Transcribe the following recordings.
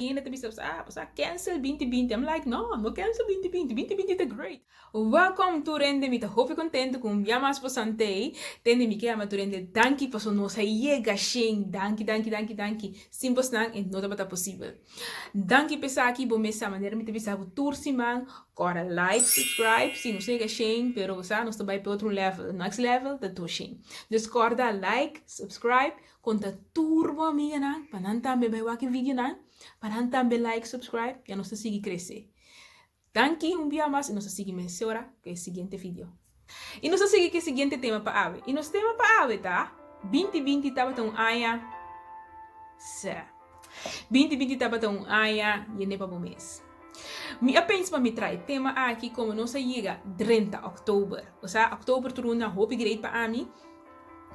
Hende ta bisa, ah, bo sa cancel binti binti. I'm like, no, no cancel binti binti. Binti binti ta great. Welkom tur hende, mi ta hopi contento cu un bia mas bosan t'ey. Tende mi ke yama tur hende danki paso nos a yega shen. Danki, danki, danki, danki. Sin bosnan e no tabata posibel. Danki p'esaki, bo mes sa manera mi ta bisa bo tur siman, kòrda like, subscribe, si nos a yega shen, pero bo sa nos ta bai p'e otro level, next level ta 200. Dus kòrda like, subscribe, Konta tur bo amiganan pa nan tambe bai wak e videonan, pa nan tambe like, subscribe i anos ta sigui krese. Danki un bia mas i nos ta sigui mesora ku e siguiente video. I nos ta sigui ku e siguiente tema pa awe. I nos tema pa awe ta, Binti binti tabata un aña sè. Binti binti tabata un aña yene pa bo mes. Mi a pensa pa mi trae e tema aki komo nos a yega drenta òktober. Osea òktober tur un hopi great pa ami.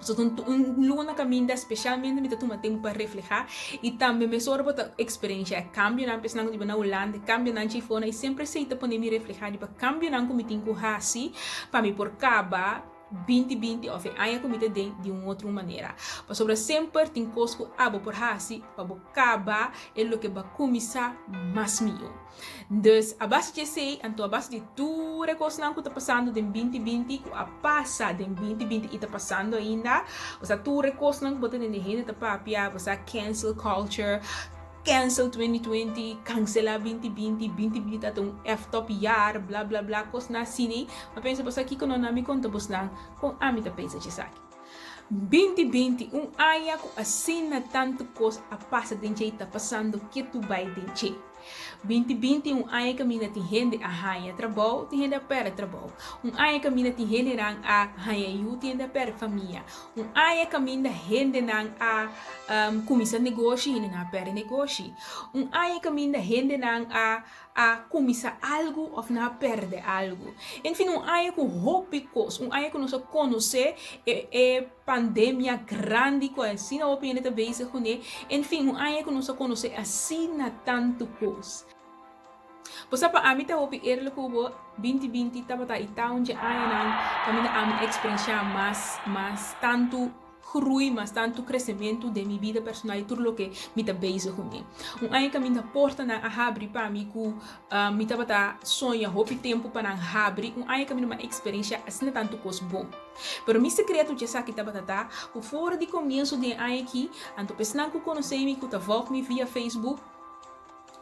So ta un luna kaminda spesialmente mi ta tuma tempu pa reflehá i tambe mesora bo ta eksperenshá e kambionan pa esnan ku ta biba na Hulanda, e kambionan chifona i semper esei ta pone mi reflehá riba kambionan ku mi tin ku hasi pa mi por kaba binti binti òf e aña ku mi ta den di un otro manera. Pasobra semper tin kos ku abo por hasi pa bo kaba e loke bo a kuminsá mas mihó. Dus a base di esei, anto a base di tur e kosnan ku ta pasando den binti binti, ku a pasa den binti binti i ta pasando ainda, osea tur e kosnan ku bo ta tende hende ta papia, osea cancel culture, cancel twenti twenti, kansela binti binti, binti binti ta un eft-up jaar, bla bla bla, kosnan asina, mi a pensa boso kiko no na mi konta bosnan kon ami ta pensa djesaki. Binti binti, un aña ku asina tantu kos a pasa den dje i ta pasando ketu bai den dje. Binti binti, un aña kaminda tin hende a haña trabou, tin hende a pèrdè trabou. Un aña kaminda tin hendenan a haña yu, tin hende a pèrdè famia. Un aña kaminda hendenan a kuminsá negoshi, hendenan a pèrdè negoshi. Un aña kaminda hendenan a a kuminsá algu òf nan a pèrdè algu. Enfin, un aña ku hopi kos, un aña ku nos a konosé e e pandemia grandi ku asina hopi hende ta bezig kuné. Enfin, un aña ku nos a konosé asina tantu kos. Bo sa pa ami ta hopi eerlijk ku bo, binti binti tabata i ta un dje añanan kaminda ami a eksperenshá mas mas tantu groei, mas tantu kresementu den mi bida personal i tur loke mi ta bezig kuné. Un aña kaminda portanan a habri pa mi ku mi tabata soña hopi tempu pa nan habri, un aña kaminda mi a eksperenshá asina tantu kos bon. Pero mi sekreto dje esaki tabata ta ku for di komienso di e aña aki, anto pa esnan ku konosé mi ku ta vòlg mi via Facebook,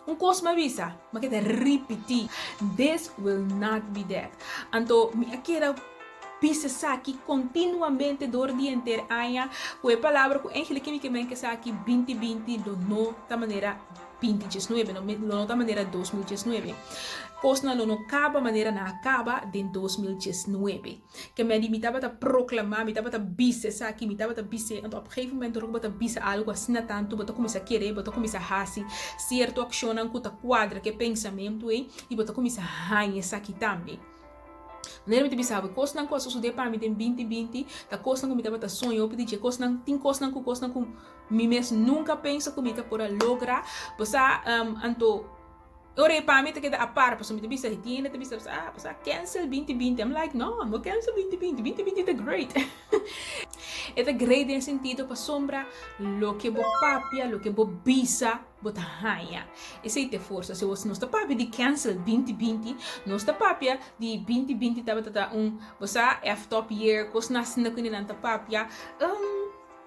Un kos mi a bisa, mi a keda ripití, This will not be that. Anto mi a keda bisa esaki kontinuamente dor di henter aña ku e palabra ku eigenlijk mi ke men ku esaki binti binti lo no ta manera binti diesnuebe, lo no ta manera 2019. Kosnan lo no kaba manera nan a kaba den 2019. Ke medi mi tabata proklamá, mi tabata bisa esaki, mi tabata bis'é. Anto op gegeven momento ora ku bo ta bisa algu asina tantu, bo ta kuminsá keré, bo ta kuminsá hasi sierto akshonnan ku ta kuadra ku e pensamentu ei i bo ta kuminsá haña esaki tambe. Manera mi ta bisa bo, kosnan ku a sosodé pa mi den binti binti ta kosnan ku mi tabata soña hopi di dje, kosnan, tin kosnan ku kosnan ku mi mes nunka pensa ku mi ta por a logra. Bo sa, anto. E ora ei pa mi ta keda apart pasobra mi ta bisa tin hende ta bisa ah pasobra cancel binti binti I'm like no no cancel binti binti binti binti ta great e ta great den sentido pasobra loke bo papia loke bo bisa bo ta haña esei ta e forsa si nos ta papia di cancel binti binti nos ta papia di binti binti tabata ta un bo sa ftop year kosnan asina ku nan ta papia.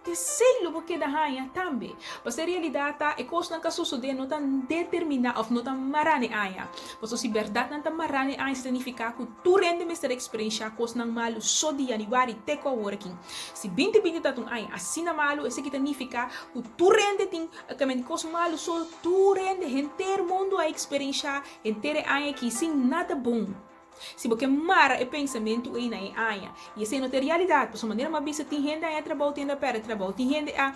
Esei lo bo keda haña tambe. Pasobra e realidat ta, e kosnan ku a sosodé no ta determiná òf no ta mará n'e aña. Pasobra si bèrdat nan ta mará n'e aña, esei ta nifiká ku tur hende mester eksperenshá kosnan malu so di yanüari te ku awor aki. Si binti binti ta un aña asina malu, esaki ta nifiká ku tur hende tin kos malu so tur hende, henter mundu a eksperenshá henter e aña aki sin nada bon. Si bo ke mara e pensamentu ei na e aña, i esei no ta e realidat, pasobra manera mi a bisa tin hende a haña trabou, tin hende a pèrdè trabou, tin hende a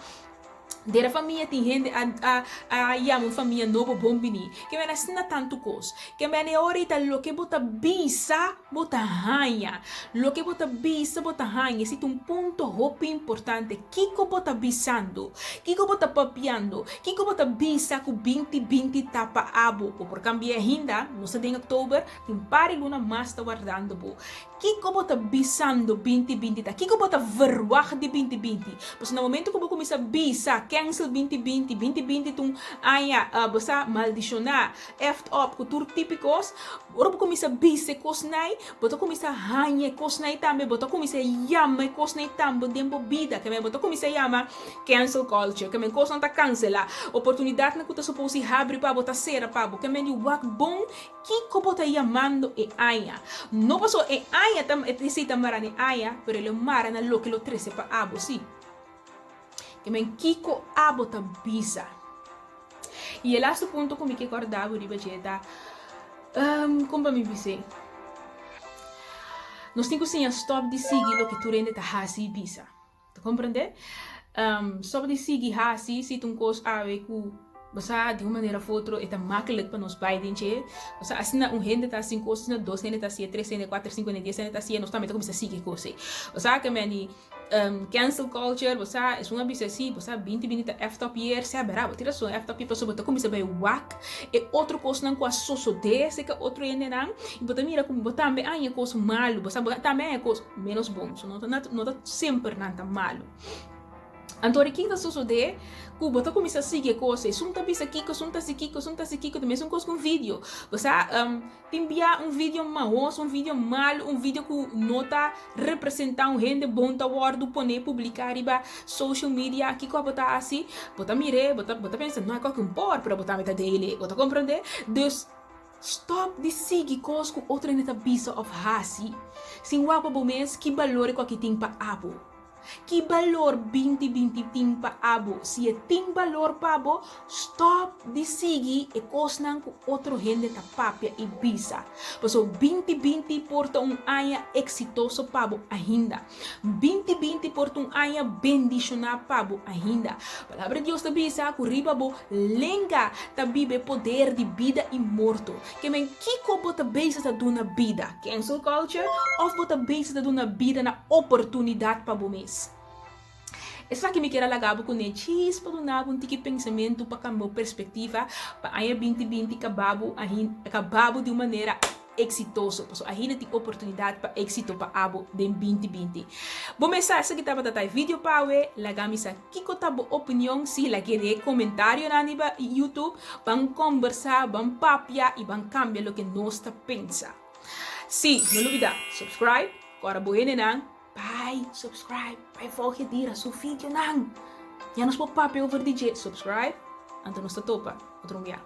dera famia, tin hende a a a yama un famia nobo bon bini. Ke mene asina tantu kos. Ke mene e ora ei ta loke bo ta bisa bo ta haña. Loke bo ta bisa bo ta haña. Esei ta un punto hopi importante. Kiko bo ta bisando? Kiko bo ta papiando? Kiko bo ta bisa ku binti binti ta pa abo? Bo por kambia ainda, nos ta den oktober, Tin un par di luna mas ta wardando bo. Kiko bo ta bisando 2020 ta? Kiko bo ta verwacht di 2020? Pasobra na momento ku bo kuminsá bisa cancel 2020, 2020 ta un aña bo sa maldishoná, effed up ku tur tipo di kos, ora bo kuminsá bisa e kosnan ei, bo ta kuminsá haña e kosnan ei tambe, bo ta kuminsá yama e kosnan ei tambe den bo bida. Keme bo ta kuminsá yama cancel culture, keme kosnan ta kanselá, oportunidatnan ku ta supos di habri pa bo ta sera pa bo. Keme di wak bon Kiko bo ta yamando e aña? No pasobra e aña ta, esei ta mara na e aña, pero e lo mara na loke lo trese pa abo, sí. Ke men kiko abo ta bisa? I e lastu punto ku mi ke kòrda bo riba dje ta, um, kon pa mi bis'é? Nos tin ku siña stòp di sigui loke tur hende ta hasi i bisa. Ta comprende? Stop di sigui haci si ta un cos awe cu bo sa di un manera of otro e ta makkelijk pa nos bay den dje. Bo sa asina un hende ta haci un cos, asina dos hende ta haci'e, tres hende, cuater, cinco hende, dies hende ta haci'e, nos tambe ta cuminsa sigui e cos ey. Bo sa ke meni cancel culture, bo sa esun a bisa si, bo sa binti binti ta effed up year, sea bera bo tin rason effed up year pasobra bo ta cuminsa bay wak e otro cosnan cu a sosode cerca otro hendenan y bo ta mira cu bo tambe a haña cos malo, bo sa bo tambe a haña cos menos bon. So no ta no ta semper nan ta malu. Anto ora kiko ta sosodé ku bo ta kuminsá sigui e kos ei. Esun ta bisa kiko, esun ta hasi kiko, esun ta hasi kiko, ta mesun kos ku un video. Bo sa tin bia un video mahos, un video malu, un video ku no ta representá un hende bon ta wòrdu poné publiká riba social media. Kiko abo ta hasi? Bo ta mir'é, bo ta bo ta pensa, no e kòke un por, pero bo tambe ta dele. Bo ta komprondé? Dus. Stòp di sigui kos ku otro hende ta bisa òf hasi sin wak pa bo mes ki balor e kòki tin pa abo. Ki balor 2020 tin pa abo? Si e tin balor pa bo, stòp di sigui e kosnan ku otro hende ta papia i bisa. Pasobra 2020 por ta un aña eksitoso pa bo ainda. 2020 por ta un aña bendishoná pa bo ainda. Palabra di Dios ta bisa ku riba bo Lenga ta biba e poder di bida i morto. Ke men kiko bo ta bezig ta duna bida? Cancel culture? Of bo ta bezig ta duna bida na oportunidat pa bo mes? Esaki mi kier a laga bo kuné djis pa duna bo un tiki pensamentu pa kambia bo perspektiva pa aña 2020 kaba bo kaba bo di un manera Exitoso, pasobra ainda tin oportunidad pa exito pa abo den 2020. Bo mes sa esaki tabata ta e video pa awe, laga mi sa kico ta bo opinion, si lag'e den e comentarionan riba YouTube, ban combersa, ban papia y ban cambia loke nos ta pensa. Si, no lubida, subscribe, cora bo hendenan, bai subscribe, bai volg Yadira su videonan, ya nos por papia over di dje, subscribe, anto nos ta topa otro un bia.